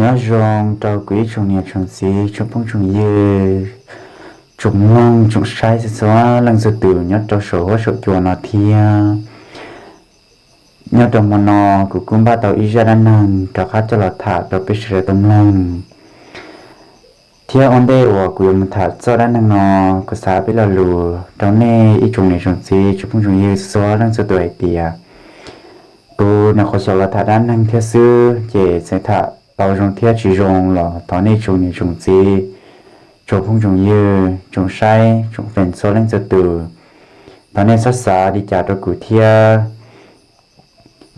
Nyob zoo rau kuv ib tsoom niam tsoom txiv tsoom phooj tsoom ywg, tsoom mloog tsoom saib txhua txhua leej txhua tus nyob rau saum huab saum cua no thiab. Nyob rau hmo no kuv kuj npaj tau ib zaj dab neeg rov qab coj los tham rau peb sawv daws tau mloog. Thiab ua ntej uas kuv yuav mus tham txoj dab neeg no, kuv xav peb lo lus rau nej ib tsoom niam tsoom txiv tsoom phooj tsoom ywg txhua leej txhua tus hais tias kuv nyuam qhuav xyaum los tham dab neeg thiab xwb ces txawm tham tau zoo thiab tsis zoo los thov nej tsoom niam tsoom txiv tsoom phooj tsoom ywg tsoom saib tsoom fem txhua leej txhua tus, thov nej txhob xav li cas rau kuv thiab.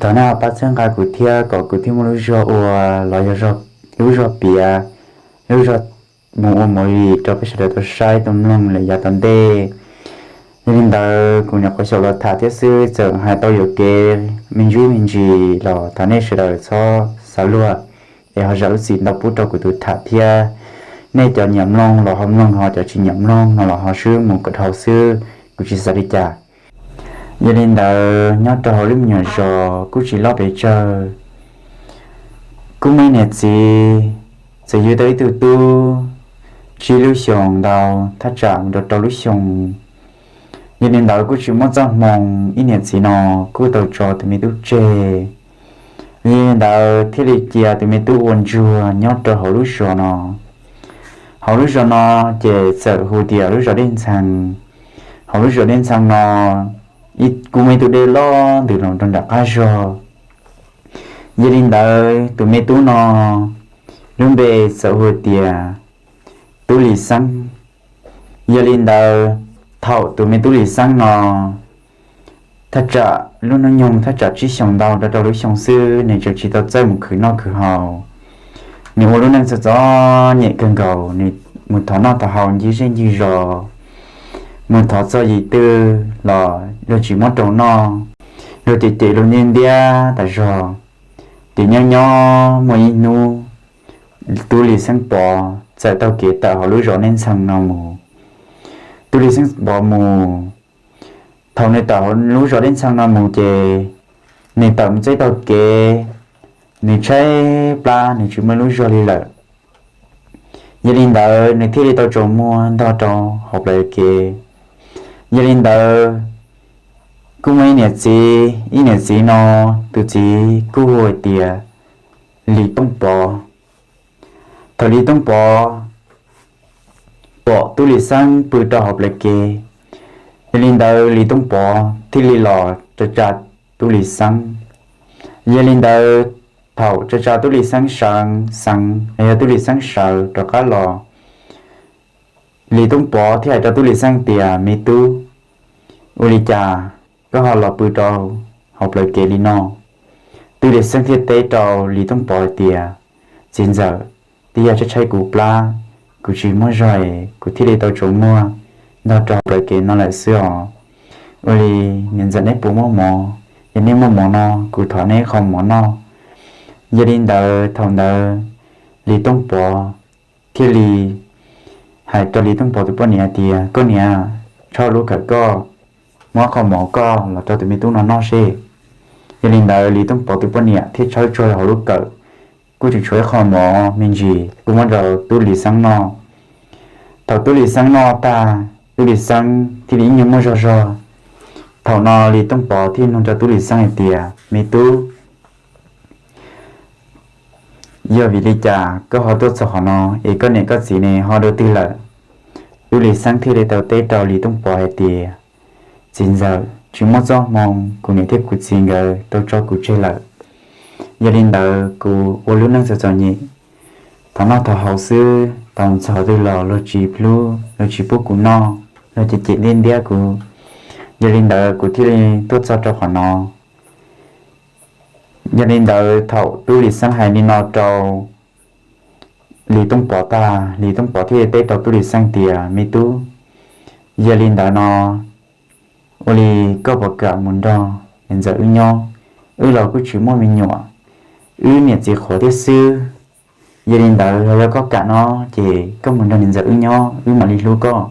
Thov nej ho pab txhawb nqa kuv thiab kom kuv thiaj muaj lub zog ua los yog lub zog piav, lub zog mus ua movie rau peb sawv daws tau saib tau mloog lawm yav tom ntej. Yog li ntawd kuv nyuam qhuav xyaum los tham thiab xwb txawm hais tau yuam kev me ntsis me ntsis los thov nej sawv daws txhob xav luag es ho zam lub txim ntau pub rau kuv tus tham thiab. Nej cov nyiam mloog los ho mloog, ho cov tsis nyiam mloog no los ho swb mus kom dhau xwb, kuv tsis xav li cas. Yog li ntawd nyob rau hauv lub me nyuam zos kuj tsis loj pes tsawg, kuj muaj ib niam txiv txawm yug tau ib tug tub tsib lub xyoos ntau thaj tsam mus rau rau lub xyoos. Yog li ntawd kuj tsis muaj txoj hmoo, ib niam txiv no kuj tau tso tus me tub tseg. Yog li ntawd thiaj li cia tus me tub ua ntsuag nyob rau hauv lub zos no. Hauv lub zos no ces txawm hu tias lub zos Dej Ntxhee. Hauv lub zos Dej Ntxhee no kuj muaj ib tug dej loj ntws los rau nram qab zog. Yog li ntawd tus me tub no lub npe txawm hu tias Tub Lis Xeeb. Yog li ntawd thaum tus me Tub Lis Xeeb no thaj tsam lub hnub nyoog thaj tsam tsib xyoos ntau rau rau lub xyoo xwb, nws tseem tsis tau txawj mus khwv noj khwv haus. Nws ua lub neej txom txom nyem kawg nkaus, nws mus thov noj thov haus ncig zej ncig zos, mus thov txog yim twg los luag tsis muab rau noj, luag cem cem luag ntiab ntiab tas zog. Ces nyob nyob muaj ib hnub Tub Lis Xeeb Pov txawm taug kev tawm hauv lub zos Dej Ntxhee no mus. Tub Lis Xeeb Pov mus, thaum nws tawm hauv lub zos Dej Ntxhee no mus ces nws tawm mus txog taug kev, nws tshaib plab, nws tsis muaj lub zog li lawm. Yog li ntawd nws thiaj li tau tsaus muag ntog rau hauv plawv kev. Yog li ntawd kuj muaj ib niam txiv, ib niam txiv no tus txiv kuj hu hais tias Lis Tooj Pov. Thaum Lis Tooj Pov pom Tub Lis Xeeb pw rau hauv plawv kev, yog li ntawd Lis Tooj Pov thiaj li los tsa tsa Tub Lis Xeeb. Yog li ntawd thaum tsa tsa Tub Lis Xeeb sawv, xeev los yog Tub Lis Xeeb sawv rov qab los, Lis Tooj Pov thiaj hais rau Tub Lis Xeeb tias, Me tub, ua li cas koj ho los pw rau hauv plawv kev li no? Tub Lis Xeeb thiaj teb rau Lis Tooj Pov hais tias, Txiv ntxawm, twb yog tshaib tshaib kuv plab, kuv tsis muaj zog es kuv thiaj li tau tsaus muag ntog rau hauv plawv kev no lawm xwb os. Ua li niam ntxawm neb puas muaj mov? Yog neb muaj mov no kuv thov neb qho mov noj. Yog li ntawd thaum ntawd Lis Tooj Pov thiaj li hais rau Lis Tooj Pov tus poj niam hais tias, Koj niam, tso lub kawm koj, muab qho mov koj los rau tus me tub no noj seb. Yog li ntawd Lis Tooj Pov tus poj niam thiaj tshawb tsuag hauv lub kawm, kuj tseem tshuav ib qho mov me ntsis kuj muab rau Tub Lis Xeeb noj. Thaum Tub Lis Xeeb noj tag, Tub Lis Xeeb thiaj li ib nyuag muaj zog zog. Thaum no Lis Tooj Pov thiaj nug rau Tub Lis Xeeb hais tias, Me tub, yog vim li cas koj ho tuaj txog qhov no es koj niam koj txiv ne ho dua twg lawm? Tub Lis Xeeb thiaj li tau teb rau Lis Tooj Pov hais tias, Txiv ntxawm, tsis muaj txoj hmoo, kuv niam thiab kuv txiv nkawd tau tso kuv tseg lawm. Yog li ntawd kuv ua lub neej txom txom nyem, thov noj thov haus xwb, tau mus txog twg los luag tsis hlub, luag tsis pub kuv noj, luag cem cem ntiab ntiab kuv. Yog li ntawd kuv thiaj li tuaj txog rau qhov no. Yog li ntawd thaum Tub Lis Xeeb hais li no rau Lis Tooj Pov tag, Lis Tooj Pov thiaj li teb rau Tub Lis Xeeb tias, Me tub, yog li ntawd no ua li koj puas kam mus nrog niam ntxawm wb nyob? Wb los kuj tsis muaj me nyuam, wb niam txiv qhuav thiab xwb. Yog li ntawd yog koj kam no ces koj mus nrog niam ntxawm wb nyob, wb mam li hlub koj.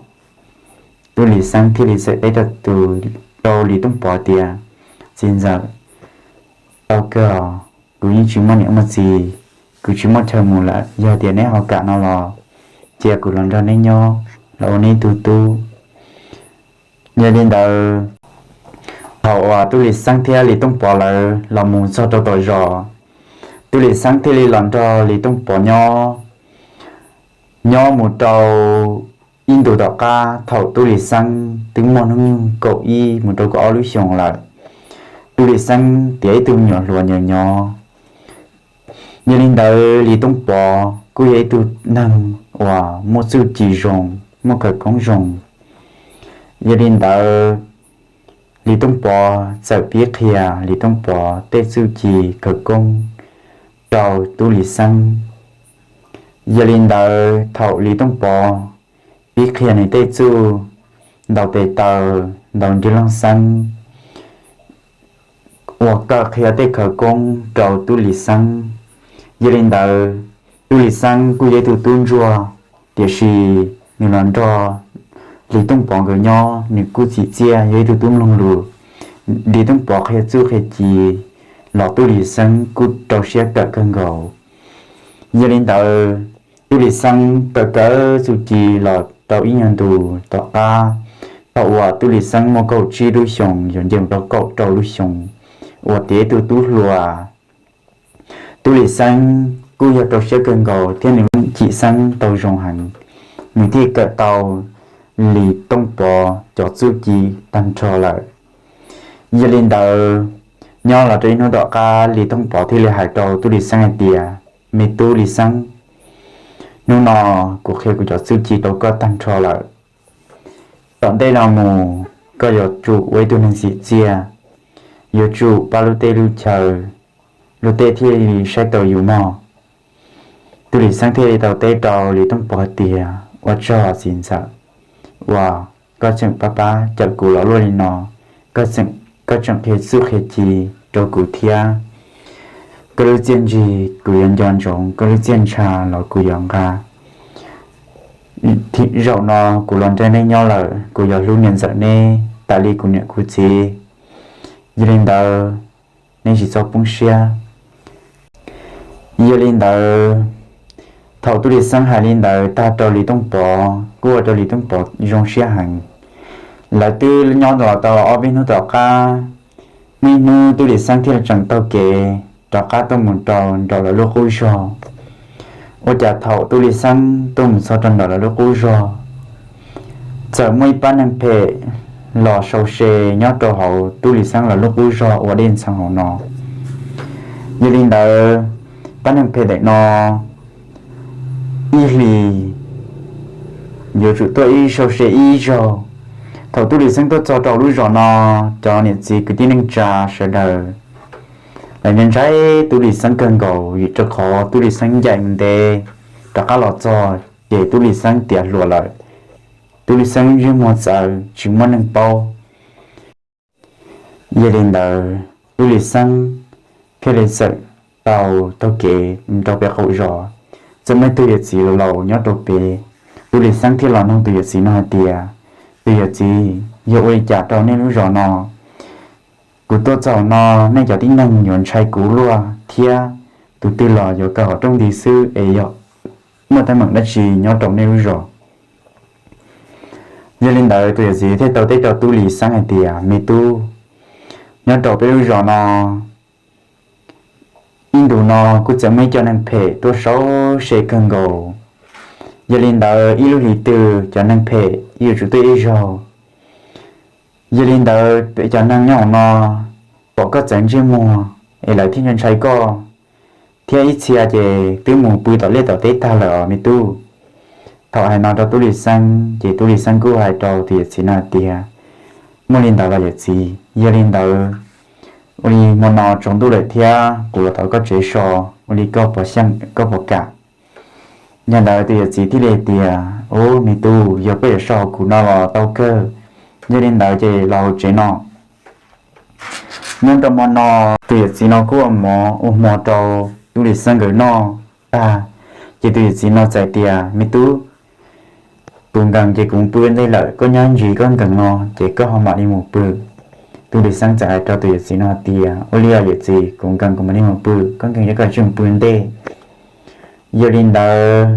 Tub Lis Xeeb thiaj li txawm teb rau Lis Tooj Pov tias, Txiv ntxawm, tau kawg, kuv yeej tsis muaj niam muaj txiv, kuv tsis muaj chaw mus lawm, yog tias neb ho kam no los cia kuv los nrog neb nyob, los ua neb tug tub. Yog li ntawd, thaum uas Tub Lis Xeeb thiab Lis Tooj Pov lawv los mus txog rau tom zos, Tub Lis Xeeb thiaj li los nrog Lis Tooj Pov nyob, nyob mus rau ib ntus tom qab thaum Tub Lis Xeeb twb muaj hnub nyoog kaum ib mus rau kaum ob lub xyoos lawm. Tub Lis Xeeb tiav ib tug me nyuam hluas nyob nyob. Yog li ntawd Lis Tooj Pov kuj yog ib tug neeg uas muaj txuj ci zoo, muaj khawv koob zoo. Yog li ntawd, Lis Tooj Pov txawm pib qhia Lis Tooj Pov tej txuj ci khawv koob rau Tub Lis Xeeb. Yog li ntawd, thaum Lis Tooj Pov pib qhia nws tej txuj ntaus tes taw, ntaus nrig looj xeeb, uas kawm qhia tej khawv koob rau Tub Lis Xeeb. Yog li ntawd, Tub Lis Xeeb kuj yog ib tug tub ntsuag, tiam sis nws los nrog Lis Tooj Pov nkawd nyob nws kuj txim txiaj, yog ib tug tub mloog lus. Lis Tooj Pov qhia txuj qhia ci los Tub Lis Xeeb kuj rau siab kawm kawg nkaus. Yog li ntawd, Tub Lis Xeeb kawm kawm txuj ci los rau ib nyuag ntus tom qab, thaum uas Tub Lis Xeeb muaj kaum tsib lub xyoos yuav nce mus rau kaum rau lub xyoos, uas tiav ib tug tub hluas, Tub Lis Xeeb kuj yog rau siab kawg nkaus thiab nws lub cim xeeb tau zoo heev, nws thiaj kawm tau Lis Tooj Pov cov txuj ci tag nrho lawm. Yog li ntawd, nyob los rau ib hnub tom qab Lis Tooj Pov thiaj li hais rau Tub Lis Xeeb hais tias, me Tub Lis Xeeb, hnub no kuv qhia kuv cov txuj ci rau koj tag nrho lawm. Tom ntej no mus koj yuav tsum ua ib tug neeg txim txiaj, yuav tsum pab lub teb lub chaw, luag tej thiaj li saib tau yus mog. Tub Lis Xeeb thiaj li tau teb rau Lis Tooj Pov hais tias, ua tsaug txiv ntxawm uas koj tseem pab pab cawm kuv los luaj li no, koj tseem qhia txuj qhia ci rau kuv thiab. Koj lub txiaj ntsig kuv yuav nco ntsoov, koj lub txiaj ntsha los kuv yuav nqa. Zaum no kuv los nrog neb nyob lawm, kuv yuav hlub niam ntxawm neb tas li kuv niam kuv txiv. Yog li ntawd, neb tsis txhob poob siab. Yog li ntawd, thaum Tub Lis Xeeb hais li ntawd tag rau Lis Tooj Pov kuj ua rau Lis Tooj Pov zoo siab heev. Lawv twb nyob los tau ob peb hnub tom qab, muaj ib hnub Tub Lis Xeeb thiaj li tseem taug kev rov qab tuaj mus rau nram lawv lub qub zog. Ua cas thaum Tub Lis Xeeb tuaj mus txog rau nram lawv lub qub zog, txawm muaj ib pab neeg phem los sau se nyob rau hauv Tub Lis Xeeb lawv lub qub zog ua dej ntxhee hauv no. Yog li ntawd, pab neeg phem ntawm no ib hlis yuav tsum tuaj ib sau se ib zaug. Thaum Tub Lis Xeeb tuaj txog rau lub zos no, cov niam txiv kwv tij neej tsa sawv daws lawv ntshai Tub Lis Xeeb kawg nkaus, vim rau qhov Tub Lis Xeeb ncaim mus ntev rov qab los txog ces Tub Lis Xeeb tiav hluas lawm. Tub Lis Xeeb ntsej muag txawv tsis muaj neeg paub. Yog li ntawd, Tub Lis Xeeb thiaj li txawm tau taug kev rau pem qaum zos. Txawm muaj ib tug yawm txiv laus laus nyob rau pem, Tub Lis Xeeb thiaj los nug tus yawm txiv no hais tias, tus yawm txiv, yog ua li cas rau nej lub zos no? Kuv tuaj txog no, nej cov tib neeg yuav ntshai kuv luaj thiab, tus twg los yuav kaw hauv rooj nti xwb es yog muaj teeb meem dab tsi nyob rau nej lub zos? Yog li ntawd, tus yawm txiv thiaj tau teb rau Tub Lis Xeeb hais tias, me tub, nyob rau peb lub zos no, ib ntus no kuj txawm muaj ib co neeg phem tuaj sau se kawg nkaus. Yog li ntawd, ib lub hlis twg cov neeg phem yuav tsum tuaj ib zaug. Yog li ntawd, peb cov neeg nyob hauv no pom koj txawv ntsej muag es lawv thiaj ntshai koj, thiab ib txhia ces twb mus pw tom liaj tom teb tag lawm os me tub. Thaum hais no rau Tub Lis Xeeb ces Tub Lis Xeeb kuj hais rau tus yawm txiv no hais tias, muaj li ntawd los yawm txiv, yog li ntawd, ua li hmo no tsaus ntuj lawm thiab kuv los tom koj tsev so, ua li koj puas kam? Yog ntawd tus yawm txiv thiaj li hais tias, ub me tub, yog koj yuav so hauv kuv no los tau kawg, yog li ntawd ces los hauv tsev no. Nyob rau hmo no, tus yawm txiv no kuj ua mov ua hmo rau Tub Lis Xeeb nkawd noj tag, ces tus yawm txiv no txawm tias, me tub, kuv nkees ces kuv mus pw ntej lawm, koj nyob ntsis koj nkees no ces koj ho mam li mus pw. Tub Lis Xeeb txawm hais rau tus yawm txiv no hais tias, ua li os yawm txiv, kuv nkees kuv mam li mus pw, koj nkees ces koj cia li mus pw ntej. Yog li ntawd,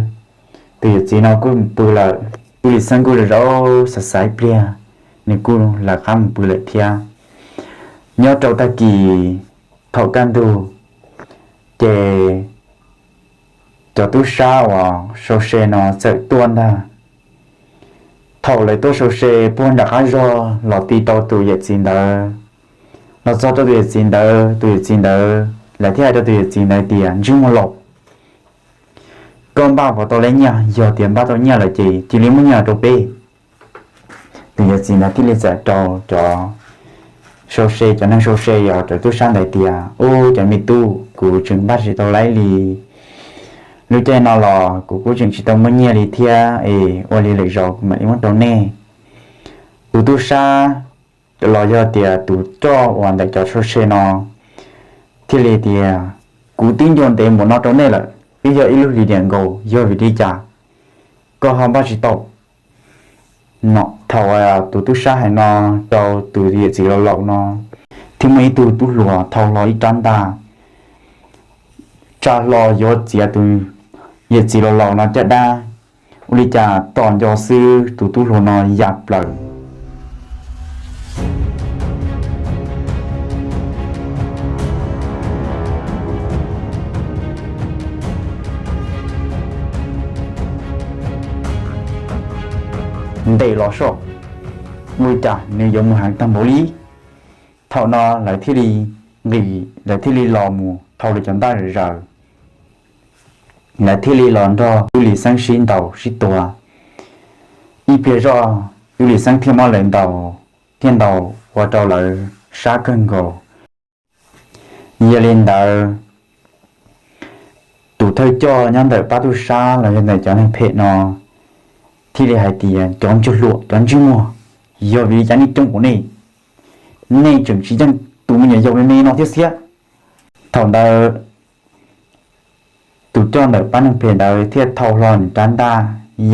tus yawm txiv no kuj mus pw lawm, Tub Lis Xeeb kuj zaum zaum xav xav ib pliag, nws kuj lawv qab mus pw lawm thiab. Nyob rau tag kis thaum kaj ntug, ces cov tub sab uas sau se no txawm tuaj ntag. Thaum lawv tuaj sau se puag nram qab zog los ti rau tus yawm txiv ntawd, los txog rau tus yawm txiv ntawd, tus yawm txiv ntawd, lawv thiaj hais rau tus yawm txiv ntawd tias, Ntsej muag laus, koj npaj puas tau lawv nyiaj? Yog tias npaj tau nyiaj lawm ces cia li muab nyiaj rau peb. Tus yawm txiv ntawd thiaj li txawm rau cov sau se, cov neeg sau se uas cov tub sab ntawd tias, Ub, cov me tub, kuv tseem npaj tsis tau lawv li. Lub caij no los kuv kuj tseem tsis tau muaj nyiaj li thiab es ua li lwm zaus kuv mam li muab rau nej. Tus tub sab los yog tias tus coj uas ntawm cov sau se no thiaj li tias, Kuv twb nco ntev npaum no rau nej lawm, twb yog ib lub hlis diam nkaus, yog vim li cas koj ho npaj tsis tau? No thaum tus tub sab hais no rau tus yawm txiv laus laus no, thiaj muaj ib tug tub hluas thau hlo ib rab ntaj tsa hlo yuav txiav tus yawm txiv laus laus no caj dab. Ua li cas tom nco xwb tus tub hluas no ya plaws ntes los soj, ua li cas nws yuav mus heev tag npaum li. Thaum no lawv thiaj li nqis, lawv thiaj li los mus thau lawv cov ntaj zom zaws, lawv thiaj li los nrog Tub Lis Xeeb sib ntaus sib tua ib pliag zoj, Tub Lis Xeeb thiaj muab lawv ntaus, thiaj ntaus ua rau lawv sab kawg nkaus. Yog li ntawd, tus thawj coj nyob ntawm pab tub sab los yog ntawm cov neeg phem no thiaj li hais tias, Cov ntsuag hluas, cov ntsej muag, yog vim li cas nej coob npaum nej? Nej tseem tsis yeej tus me nyuam yaus me me no thiab xiab. Thaum ntawd tus coj ntawm pab neeg phem ntawd thiaj thau hlo nws rab ntaj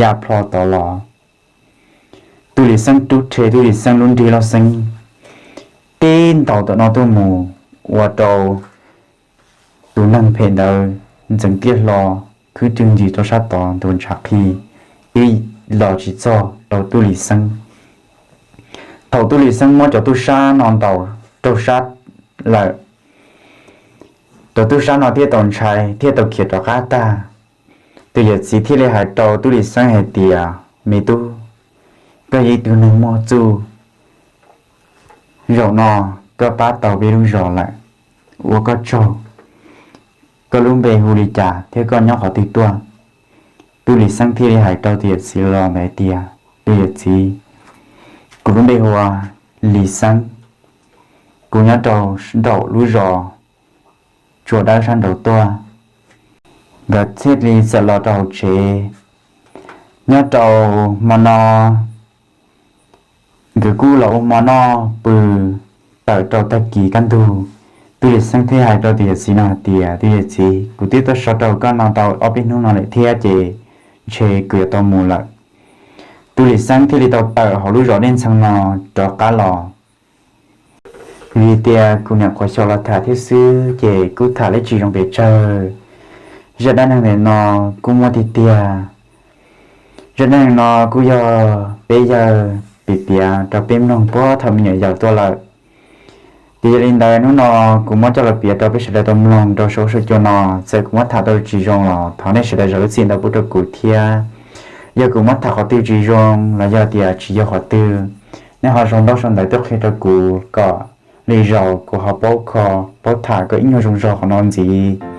ya plho tod los. Tub Lis Xeeb rub rhe Tub Lis Xeeb lub nrig loj xeeb tib ntaus tom no tuaj mus, ua rau tus neeg phem ntawd ntxeev tiaj hlo, khwb cwg ncig rau sab tod ntuas ntshav qhi, twb los tsis txog rau Tub Lis Xeeb. Thaum Tub Lis Xeeb muab cov tub sab no ntaus raug sab lawm, cov tub sab no thiaj tau ntshai thiaj tau khiav rov qab tag. Tus yawm txiv thiaj li hais rau Tub Lis Xeeb hais tias, Me tub, koj yog ib tug neeg muaj txuj, zaum no koj pab tau peb lub zos lawm, ua koj tsaug. Koj lub npe hu li cas thiab koj nyob qhov twg tuaj? Tub Lis Xeeb thiaj li hais rau tus yawm txiv los ntawd tias, Tus yawm txiv, kuv lub npe hu ua Lis Xeeb, kuv nyob rau nraum lub zos Tsua Dawb sab nraud tuaj. Nkawd thiaj li txawm los rau hauv tsev. Nyob rau hmo no, nkawd kuj los ua hmo noj pw, tawm rau tag kis kaj ntug, Tub Lis Xeeb thiaj hais rau tus yawm txiv no hais tias, Tus yawm txiv, kuv twb tuaj so rau koj no tau ob peb hnub no lawm thiab ces ntshe kuv yuav tau mus lawm. Tub Lis Xeeb thiaj li tau tawm hauv lub zos Dej Ntxhee no rov qab los. Vim tias kuv nyuam qhuav xyaum los tham thiab xwb ces kuj tham tsis zoo pes tsawg. Zaj dab neeg ntawm no kuj muaj tiag tiag. Zaj dab neeg no kuj yog peb yawg piav piav rau peb mloog puag thaum me nyuam yaus tuaj lawm. Ces yog li ntawd hnub no kuv muab coj los piav rau peb sawv daws tau mloog rau saum huab saum cua no. Txawm kuv muab tham tau tsis zoo los thov nej sawv daws zam lub txim ntau pub rau kuv thiab. Yog kuv muab tham qhov twg tsis zoo los yog tias tsis yog qhov twg, nej ho sau ntaub sau ntawv tuaj qhia rau kuv kom lwm zaus kuv ho paub kho, paub tham kom ib nyuag zoo zog qhov no ntxiv.